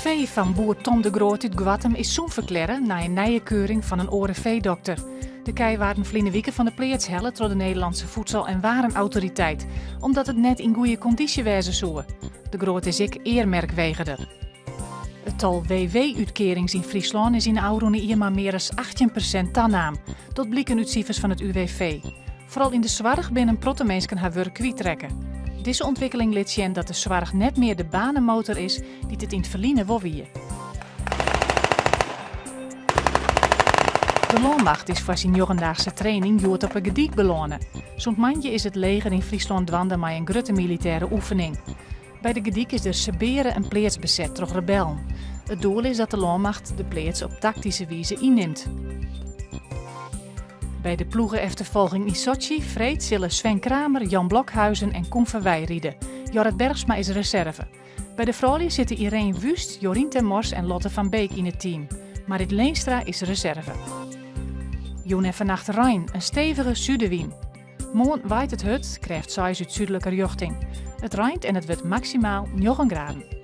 fee fan boer Tom de Groot út Goattum is sûn ferklearre nei in nije keuring fan in oare feedokter. De kij waarden ferline wike fan de pleats helle troch de Nederlandse Voedsel en Warenautoriteit, omdat it net yn goede kondysje wêze soe. De Groot is ek earmerkwegerder. It tal WW-útkearings yn Fryslân is yn 'e ôfrûne jier mei mear as 18% tanaam. Dat bliken út sifers fan it UWV. Foaral yn de soarch binne in protte minsken har wurk kwytrekke. Dizze ûntwikkeling lit sjen dat de soarch net mear de banemotor is dy't it yn it ferline wol wie. De lânmacht is foar syn njoggendaagse training hjoed op 'e Gerdyk belâne. Sûnt moandei is it leger yn Fryslân dwaande mei in grutte militêre oefening. By de Gerdyk is der sabeare in pleats beset troch rebellen. It doel is dat de lânmacht de pleats op taktyske wize ynnimt. By de ploege-efterfolging yn Sotsji freed sille Sven Kramer, Jan Blokhuijsen en Koen Verweij ride. Jorrit Bergsma is reserve. By de froulju sitte Ireen Wüst, Jorien ter Mors en Lotte van Beek yn it team. Marrit Leenstra is reserve. Jûn en fannacht rein, in stevige sudewyn. Moarn waait it hurd, krêft seis út súdlike rjochting. It reint en it wurdt maksimaal njoggen graden.